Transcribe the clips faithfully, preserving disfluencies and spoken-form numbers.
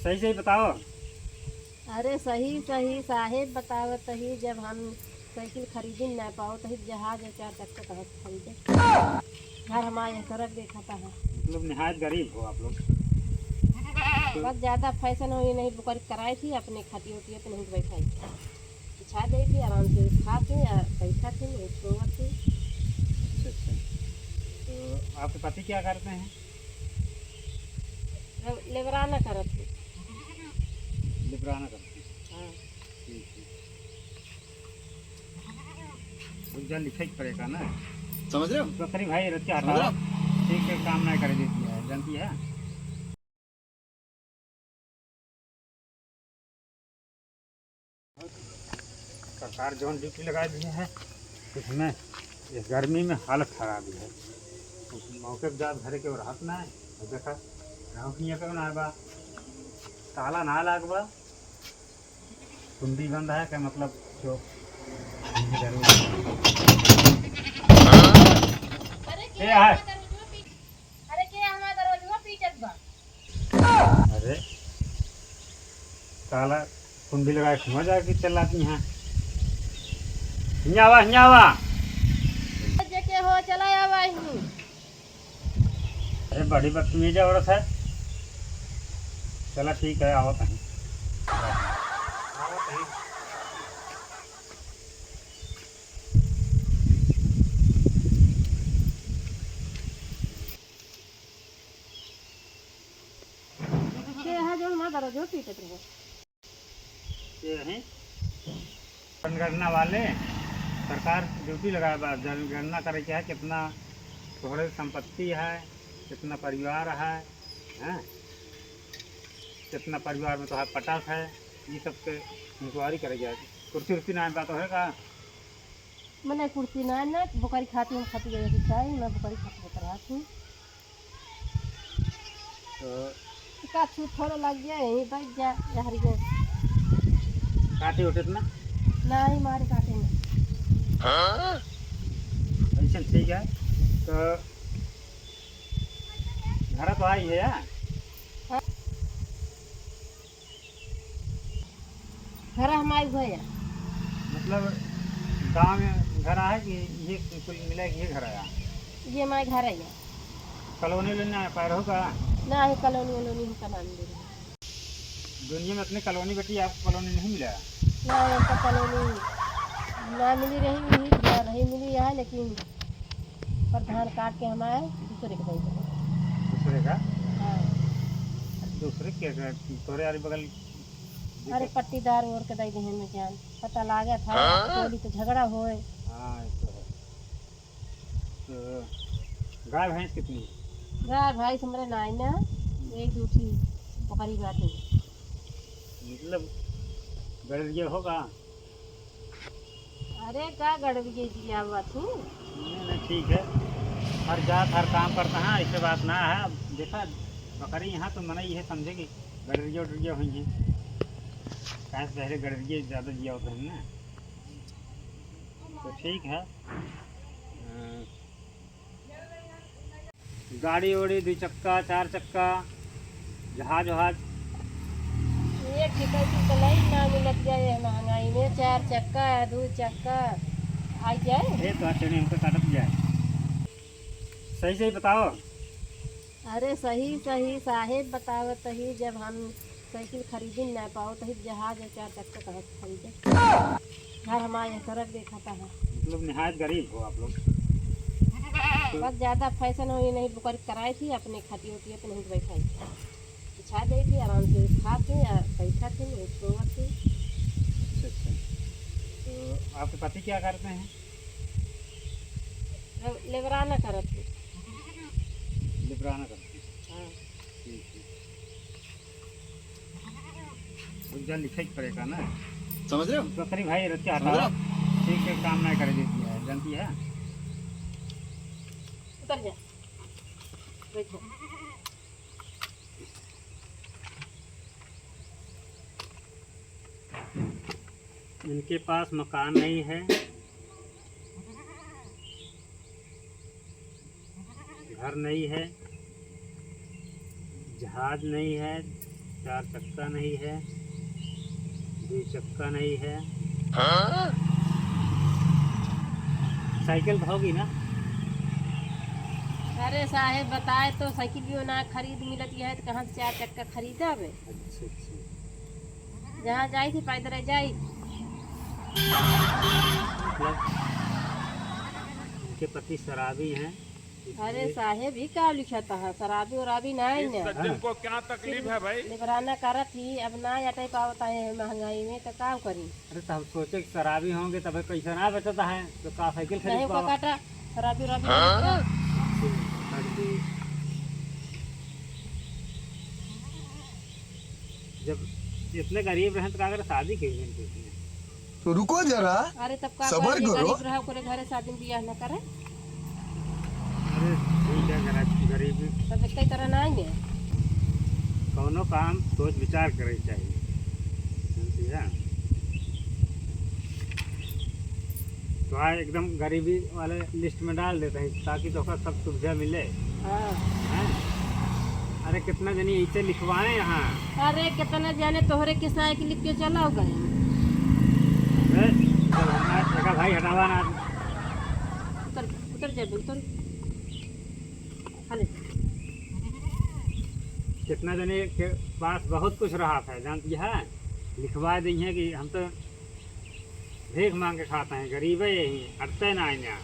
सही सही बताओ। अरे सही सही साहेब बतावत ही, जब हम साइकिल खरीदिन ना पावत ही, जहाज और चार चक्का कहाँ से खरीदे? घर हमारे सड़क देखा था। मतलब निहायत गरीब हो आप लोग। बस ज्यादा फैशन होई नहीं, बुकर कराई थी, अपने खाती होती है तो नहीं बैठाई थी। बिछा दे थी, आराम से खात थी या बैठा थी, नहीं सोवत थी। अच्छा, अच्छा। तो आपके पति क्या करते हैं? ले-, लेबराना करत थी। लेबराना करत थी। हाँ। ठीक, ठीक। भूल जा लिखे के पड़ेगा ना। समझ रहे हो? बकरी भाई रख के समझ रहे हटाओ। हो? ठीक से काम ना करे देती है, जानती है? सरकार जौन ड्यूटी लगा दी है, इसमें इस गर्मी में हालत खराब है। उस मौके पे जात घरे के रहत ना है। और देखा, रहू की यहाँ पे ना बा, ताला ना लाग बा, कुंडी बंद है, का मतलब चोक जरूर। अरे ए, है। अरे, के हमार दरवाजवा पीटत बा? अरे, साला कुंडी लगाए हुआ जाके चलाती हैं। हियाँ आवा, हियाँ आवा। जे के हो, चला आवा ही। अरे, बड़ी बदतमीज औरत है। चला, ठीक है, आओ कहीं। के है जो हमार दरवाजो पीटत रहो? ये है जनगणना वाले, सरकार ड्यूटी लगाए बा, जनगणना करे के है, कितना तोहरे संपत्ति है, कितना परिवार है, हैं? कितना परिवार में तोहार पटास है, ये सब के इंक्वायरी करे के है। कुर्सी उर्सी ना बा तोहरे का? मने कुर्सी ना, ना, बोकरी खाती हम खाती गए थी चाय, मैं बोकरी खाती बता रहा थी। तो का छूट थोड़ा लग गया, यहीं बैठ जा, यहर गए। काटे उठे ना? नहीं, मारे काटे ना। ऐसे ठीक है, तो घर तो आई है यार। हाँ? घर हमारे हुए है। मतलब गाँव में घर है कि ये कुल मिला के ये घर है? ये हमारे घर है। कॉलोनी उलोनी ना पाए रहो का? ना, ये कॉलोनी उलोनी हमका ना मिली रही। दुनिया में इतनी कॉलोनी बटी, आपको कॉलोनी नहीं मिला? ना, हमका कॉलोनी ना मिली रही, यही घर ही मिली है, लेकिन प्रधान काट के हमारे दूसरे के दे देबे। दूसरे का? हाँ। दूसरे के, तोरे यार बगल अरे, पट्टीदार और के दे देहे में जान, पता लागे था, हाँ? टोली के झगड़ा होए। हाँ, ये तो है। तो गाय भैंस कितनी है? गाय भैंस हमरे नाई ना, एक दू ठी बकरी बाटे। मतलब, गड़रिया होगा? अरे, का गड़रिया जिया हुआ तू? नहीं, नहीं, ठीक है। हर जात, हर काम करता है, ऐसे बात ना है। अब देखा, बकरी यहाँ तो मनई ये समझे कि गड़रिया उड़रिया हुई हैं। काहे से पहले गड़रिया ज्यादा जिया होता है ना। तो ठीक है। अ, गाड़ी ओड़ी, दुई चक्का, चार चक्का, जहाज वहाज। एक ठे साइकिल चलाई ना मिलत जाए महंगाई में, चार चक्का, दू चक्का आई जाए। ए, तो चने हमको काटत जाए। सही सही बताओ। अरे सही सही साहेब बतावत ही, जब हम साइकिल खरीदिन ना पावत ही, जहाज और चार चक्का कहाँ से खरीदे? घर हमारे सड़क देखा था। मतलब निहायत गरीब हो आप लोग। बस ज्यादा फैशन होई नहीं, बुकर कराई थी, अपने खाती होती है तो नहीं बैठाई थी, बिछा दे थी, आराम से खात थी या बैठा थी, नहीं सोवत थी। अच्छा, अच्छा। तो आपके पति क्या करते हैं? ले-, लेबराना करत थी। लेबराना करते हैं। हाँ। ठीक, ठीक। भूल जा लिखे के पड़ेगा ना। समझ रहे हो? बकरी भाई रख के समझ रहे हटाओ। हो? ठीक से काम ना करे देती है, जानती है? उतर जा। बैठो। इनके पास मकान नहीं है, घर नहीं है, जहाज नहीं है, चार चक्का नहीं है, दो चक्का नहीं है। हाँ? साइकिल तो होगी ना? अरे साहेब, बताए तो साइकिल भी ना खरीद मिलत है, तो कहाँ से चार चक्का खरीदब? अच्छा, अच्छा। जहाँ जाई थी पैदल जाई। मतलब, उनके पति शराबी हैं, अरे इसलिए साहेब, ई का लिखत है? शराबी उराबी नाई इस न। सज्जन को क्या तकलीफ है भाई? लिबराना करत ही, अब ना अटै पावत है महंगाई में, तो का करी? अरे, तो हम सोचे कि शराबी होंगे, तबे पैसा ना बचत है, तो का साइकिल खरीद नहीं, पावा? काटा, शराबी उराबी हाँ? नहीं है। जब इतने गरीब रहे, तो का करे शादी के लिए? तो रुको जरा, अरे तब का सबर करी, करो। गरीब रहा, ओकरे घरे शादी बियाह न करे। अरे ठीक है, गरा-, गरीबी। तब इतने तरह ना आएंगे। कौनो काम सोच विचार करे चाहिए, समझिया? तो आज एकदम गरीबी वाले लिस्ट में डाल देते हैं, ताकि तोहका सब सुविधा मिले। हाँ। हैं? अरे, कितना जनी ऐसे लिखवाए यहाँ। अरे, कितना जाने तोहरे के साइकिल लिख के चला हो गए। अरे, जब हमारा छोटा भाई हटावा ना। उतर, उतर जा, उतर। हाले। कितना जने के पास बहुत कुछ रहा था, जानती है, लिखवा दी है कि हम तो भीख मांग के खात हैं, गरीबे यही, हटते ना आइया।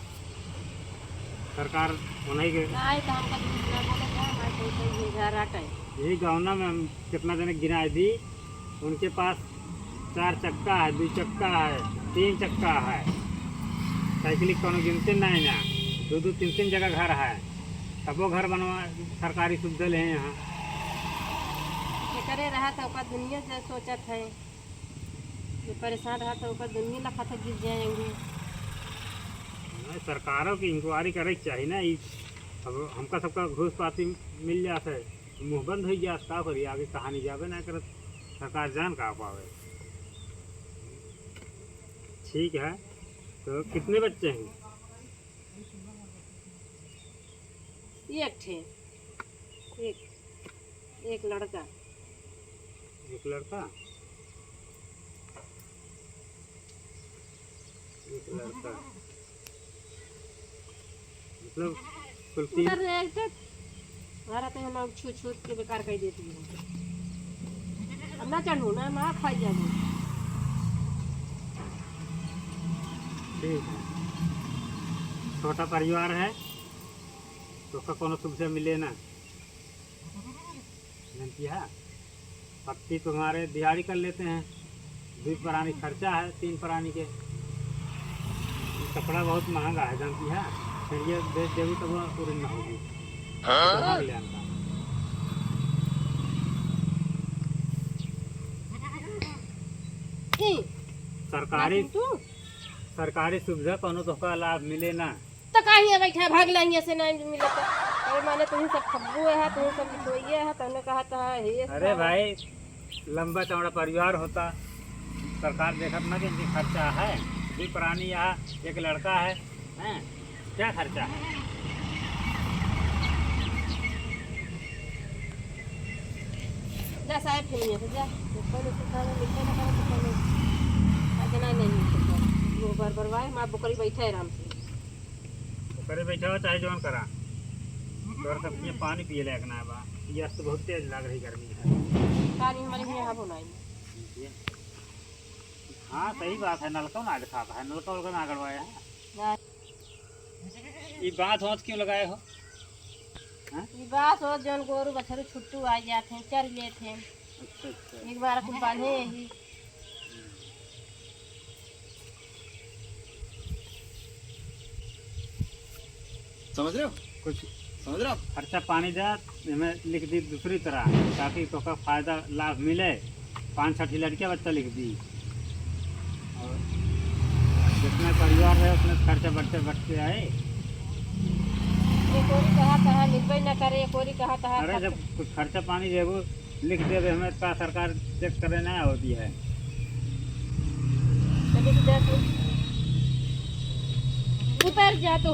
सरकार उन्हीं के नाहीं तो हमका झूठ ना बोले था, हमारे पैसे ये घर आटे। यही गौना में हम कितना जने गिनाए दी, उनके पास चार चक्का है, दो चक्का है, तीन चक्का है, साइकिल कौनो गिनते नाहीं ना, दो दो तीन तीन जगह घर है, तबो घर बनवा सरकारी सुविधा ले यहाँ। जेकरे रहा था ओकर दुनिया से सोचत है। जो परेशान रहत है, ओकर दुनिया लखा तक गिर जाए अंगूर। नहीं, सरकारों की इंक्वायरी करे के चाही ना। ई अब हमका सबका घूस पाती मिल जात है, मुँह बंद हो जात, का करी, आगे कहानी जाबे ना करत, सरकार जान का पावे। ठीक है, तो कितने बच्चे हैं? एक ठे, एक, एक लड़का। एक लड़का? एक लड़का। मतलब, कुल तीन। उधर रे, एक ठे। हमारा तो हम छू छू के बेकार कर देती है। अब ना चढ़ू ना, हम आप खाई जाबो। ठीक है, छोटा परिवार है, तो का कोनो सुविधा मिले ना, जानती है? पत्ती तो हमारे दिहाड़ी कर लेते हैं, दो प्राणी खर्चा है, तीन प्राणी के। कपड़ा बहुत महंगा है, जानती है? फिर ये बेच देबू तब वो पूरी न होगी। हाँ? तो भाग ले आनता। ई, सरकारी, ना तू? सरकारी सुविधा कौनो तोहका लाभ मिले ना। तो का हियाँ बैठा, भाग ला हियाँ से, ना मिले तो। अरे माने तुहीं सब खब्बू है, तुहीं सब बिटोइए है, तूने कहा था, हे अरे साला। भाई, लंबा चौड़ा परिवार होता, सरकार देखत ना कि इनके खर्चा है, दो प्राणी यहाँ, एक लड़का है, हैं? क्या खर्चा है? जा साहेब के लिए, जा। पहले से खाना मिलते ना, खाना तो पहले। आज ना नहीं मिलते खाना। वो बार बार वाए, हमारा बकरी बैठा है आराम से। बकरी बैठा हो, चाहे जौन करा। तोर सब के पानी पिए लायक ना बा। पियास तो बहुत तेज लाग रही गर्मी है। पानी हमारे यहाँ बनाई। हाँ, सही बात है, नलका ना दिखाता है, नलका उलका ना गड़वाया है। ना। ये बांस वांस क्यों लगाए हो? हाँ? ये बांस हो, जौन गोरू बछरू छुट्टू आ जात हैं, चर लेत हैं। अच्छा, अच्छा। एक बार कुल बांधे यही। समझ रहे हो? कुछ समझ रहे हो? खर्चा पानी जा, इमें लिख दी दूसरी तरह, ताकि तोका फायदा लाभ मिले। पाँच छठी लड़कियां बच्चा लिख दी, और जितना परिवार रहे, उतना खर्चा बढ़ते बढ़ते आए। एक ओरी कहा, कहा मिलबे न करे, एक ओरी कहा, कहा अरे, खर्चा। जब कुछ खर्चा पानी देबो, लिख देबे, हमें का सरकार चेक करे ना होती है। तो लिख दे तू। उतर जा तू।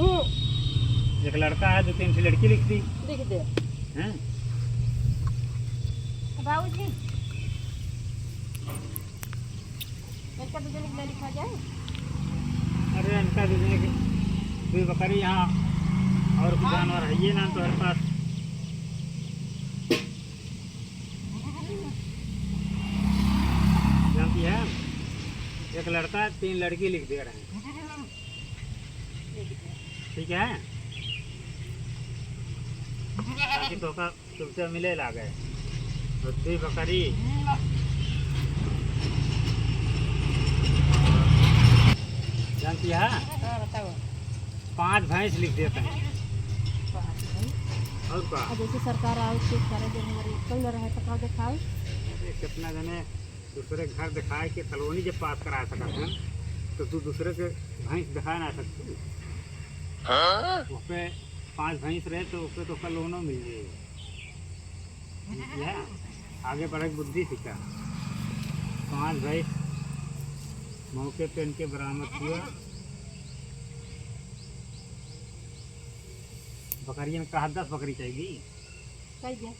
एक लड़का है, दो तीन ठे लड़की लिख दी। लिख दे। हैं? बाबूजी, दू जने के ना लिखा जाए? अरे, इनका दू जने के, दुई बकरी यहाँ और कुछ जानवर है ये ना तोहरे पास। जानती है, एक लड़का, तीन लड़की लिख दे रहे हैं। ठीक है, बाकी तोहका तुमसे मिले लागे। बुद्धि बकरी। जानती है? हाँ, बताओ। पाँच भैंस लिख देते हैं। पाँच भैंस। और का? अब जैसे सरकार आओ, चेक करे, जब हमारे एक न रहे, तो का देखाओ? अरे, कितना जने दूसरे घर दिखाए के कॉलोनी जब पास करा सकत हैं, तो तू दूसरे के भैंस दिखा ना सकती। हाँ? उस पे पाँच भैंस रहे, तो उस पे तो कॉलोनो मिल जाएगा। ठीक है? आगे बढ़े के बुद्धि सीखा। पाँच भैंस मौके पे इनके बरामद हुआ। बकरियन कहा दस बकरी चाहिए। कह दिया।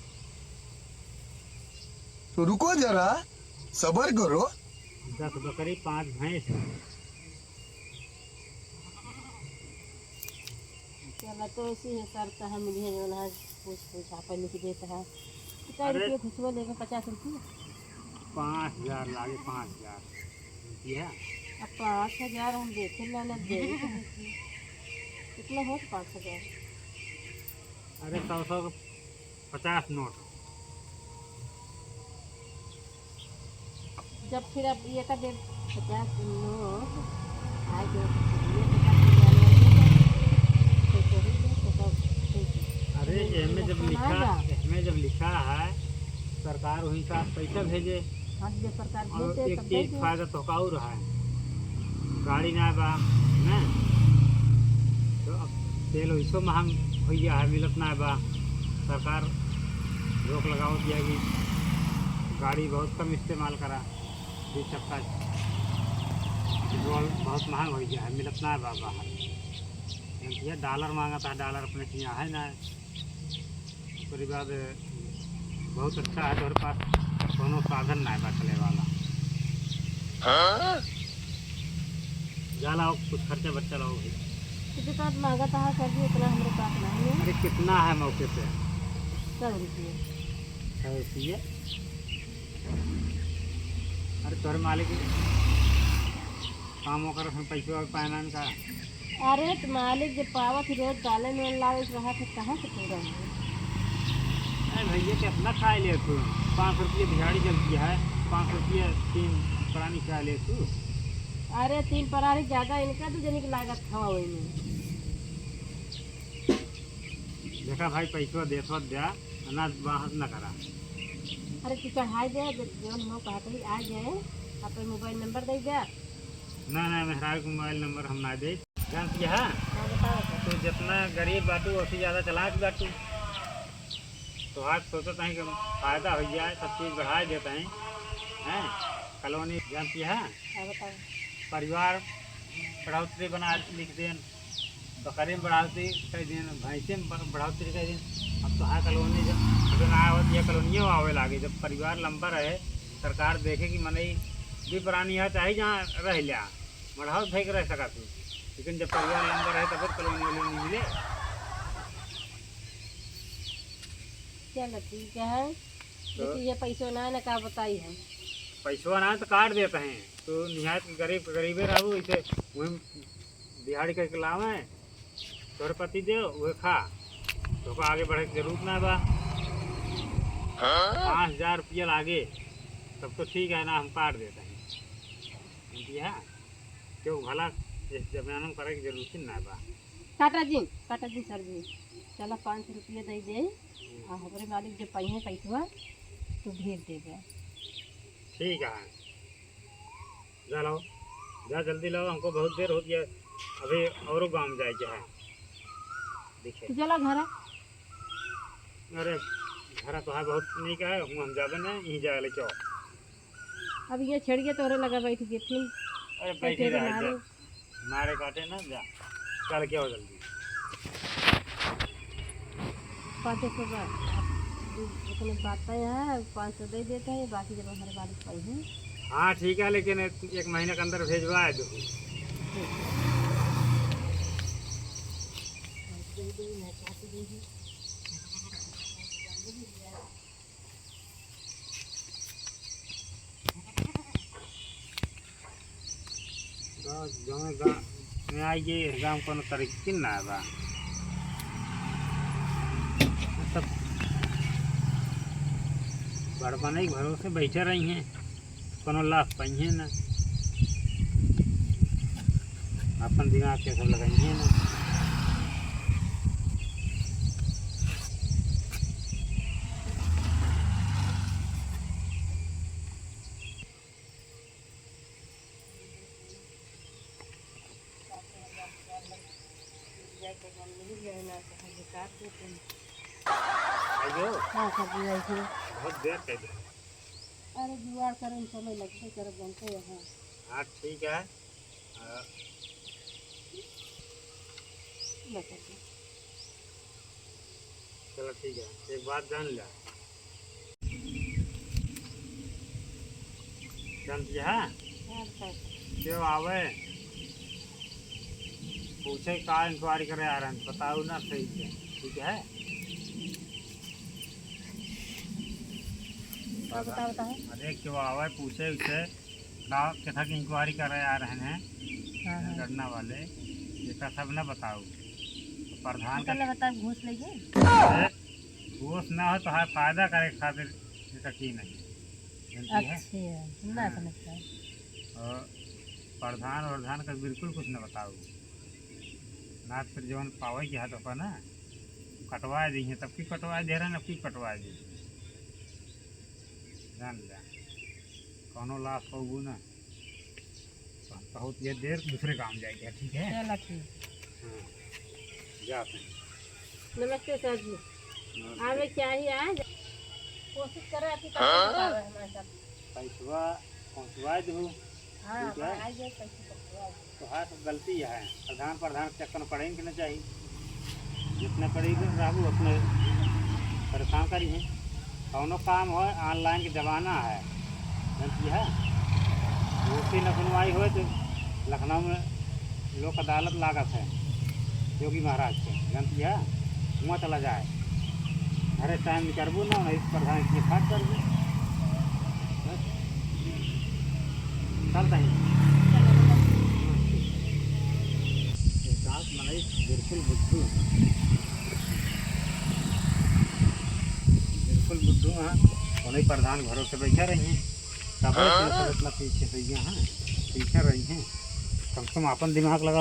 तो रुको जरा, सबर करो। दस बकरी, पाँच भैंस। चला तो ऐसी है शर्त है, मुझे जो ना कुछ कुछ आप लिख देता है। कितना अरे। रुपये घुसवा लेगा? पचास रुपये। पाँच हजार लागे, पाँच हजार रुपया। अब पाँच हजार हम देखे ना, ना दे। कितना हो पाँच हजार? अरे, सौ, सौ के पचास नोट। जब फिर अब ये का दे पचास नोट, आ गए, ये पचास नोट, तो सही है, तो सब सही है। अरे, ये एमे जब लिखा, एमे जब लिखा है, सरकार वही साथ पैसा भेजे। हाँ, जो सरकार और भेजे, एक तब चीज भेजे। फायदा तो का और है, गाड़ी ना बा, ना? तो अब तेल वैसो महंग हो गया है, मिलत ना बा। सरकार रोक लगावत दिया कि गाड़ी बहुत कम इस्तेमाल करा, दुई चक्का पेट्रोल बहुत महंग हो गया है, मिलत ना बा बाहर। ये डॉलर मांगत है, डॉलर अपने के यहाँ है ना। ओकरी बाद बहुत अच्छा है, तोहरे पास कोनो साधन ना बा चले वाला। हाँ? जा लाओ, कुछ खर्चा बर्चा लाओ भाई। कितना मांगत है सर जी, इतना हमरे पास नहीं है। अरे, कितना है मौके पे? सौ रुपये। सौ रुपये? अरे, तोहरे मालिक काम ओकर हम पैसवा पाए ना इनका। अरे, तो मालिक जब पावत ही रोज डाले में लावे के रहा, तो कहाँ से पूरा होई? अरे भैया, कितना खाए ले तू? पाँच सौ रुपये दिहाड़ी चलती है, पाँच सौ रुपये तीन प्राणी खाए ले तू। अरे, तीन प्राणी ज्यादा इनका दू जनी के लागत हवा वही में। देखा भाई, पैसवा देत वत द्या, ना बाहर ना करा। अरे, तू चढ़ाई दे, जब जौन हो कहत ही आ जाए, अपन मोबाइल नंबर दे द्या। ना, ना, मेहरारू के मोबाइल नंबर हम ना दे। जानती है? हाँ, बताओ तो। तू जितना गरीब बाटू, ओसे ज्यादा चालाक बाटू। तो आज सोचत हैं कि फायदा हो जाए, सब चीज बढ़ाए देते हैं, हैं? कॉलोनी जानती है? हाँ, बताओ। परिवार बढ़ोतरी बना लिख देन, बकरी में बढ़ोतरी कर देन, भैंसे में बढ़-, बढ़ोतरी कर देन। अब तो हाँ, कॉलोनी जब, अगर ना आवत, ये कॉलोनियों आवे लागे, जब परिवार लंबा रहे, सरकार देखे कि मनई भी प्राणी है, चाहे जहाँ रह लिया, मढ़ौत भई के रह सकत हो, लेकिन जब परिवार लंबा रहे, तब कॉलोनी वॉलोनी मिले। चलो, ठीक है। तो लेकिन ये पैसो ना, ना का बताई हम। पैसवा ना तो काट देते हैं, तो निहायत गरीब के गरीबे रहू, इसे वही दिहाड़ी करके लावे, तोहरे पति देव, उहे खा, तोहका आगे बढ़े के जरूरत ना बा। हाँ? पाँच हजार रुपया लागे, तब तो ठीक है ना, हम काट देते हैं। समझिया? क्यों भला इस जमाना में करे के जरूरत ही ना बा। काटा जी, काटा जी सर जी, चला पाँच सौ रुपया दे दे, आ हमरे मालिक जब पाइहे पैसवा, तो भेज देबे। ठीक है, जा लाओ, जा जल्दी लाओ, हमको बहुत देर हो गया, अभी औरो गाँव में जाए के है। देखे। तू चला घरा। अरे, घरा तो है बहुत नीक है, हम, हम जाबे ना, यहीं जाए ले, चलो। अब ये छेड़िए तोरे लगा बैठ गए फिर। अरे, तो बैठे तेरे रहे, मारे। जा। मारे काटे ना, जा। चल के आओ जल्दी। पाँच सौ का, इतने बात है, पाँच सौ दे देते हैं, बाकी जब हमारे बारिश पाई है। हाँ, ठीक है, लेकिन एक, एक महीना के अंदर भेजवा दो। गाँव, गाँव, गाँव में आई, ये गाँव कोनो तरक्की ना बा। सब बड़पने के भरोसे बैठे रही हैं, कोनो लाभ पाइए ना, अपन दिमाग के सब लगाइए ना। आइयो। हाँ, सब्जी आई थी। बहुत देर कर दे। अरे, जुगाड़ करे में समय लगबे करे, बनते हैं। हाँ, ठीक है। आ, ले कर दे। चलो, ठीक है, एक बात जान ले। जानती है? हाँ, बताओ। केहू आवे, पूछे का इंक्वायरी करे आ रहे हैं, बताओ ना सही से, ठीक है? हाँ, बताओ, बताओ। अरे, केहू आवे, पूछे उसे, का, केथा की इंक्वायरी करे आ रहे हैं, हाँ, हाँ। जनगणना वाले, ये का सब ना बताओ। तो प्रधान का मतलब बताओ, घूस लेंगे? अरे, घूस ना हो तो हर फायदा करे खातिर, ये तो की नहीं। जानती है? अच्छा, ना हाँ। समझता है। और प्रधान वरधान का बिल्कुल कुछ ना बताओ, ना फिर जौन पावे के हाथ होगा ना, कटवाए दी हैं, तब की कटवाए दे रहे हैं, अब की कटवाए दी हैं। जान ले, कौनो लाभ पाबू ना, तो हम बहुत ये देर दूसरे काम जाएंगे, ठीक है? चला, ठीक। हाँ, जा फिर। नमस्ते सर जी। नमस्ते। आवे क्या ही आज? कोशिश करे आपकी हाँ? हमारे साथ। पैसवा पहुँचवा दू। हाँ, ठीक है? आ जाए, पैसे पहुँचवा दो। तो हाँ, सब गलती है। प्रधान, प्रधान के चक्कर में पड़े के ना चाहिए। जितने पड़ी रहबू, उतने परेशान करी हैं। कौनो काम हो, online के जमाना है, जानती है? वोसी न सुनवाई होए तो लखनऊ में लोक अदालत लागत है योगी महाराज के, जानती है? हुआँ चला जाए, घरे टाइम निकलबू ना, नहीं प्रधान के साथ करबू। बस। चलता है। एक आध मनई बिल्कुल बुद्धू है। बिल्कुल बुद्धू है। उन्हीं प्रधान भरोसे बैठा रही हैं। तब हाँ? सब इतना पीछे से गया है। पीछे रही हैं। कम से कम अपन दिमाग लगा।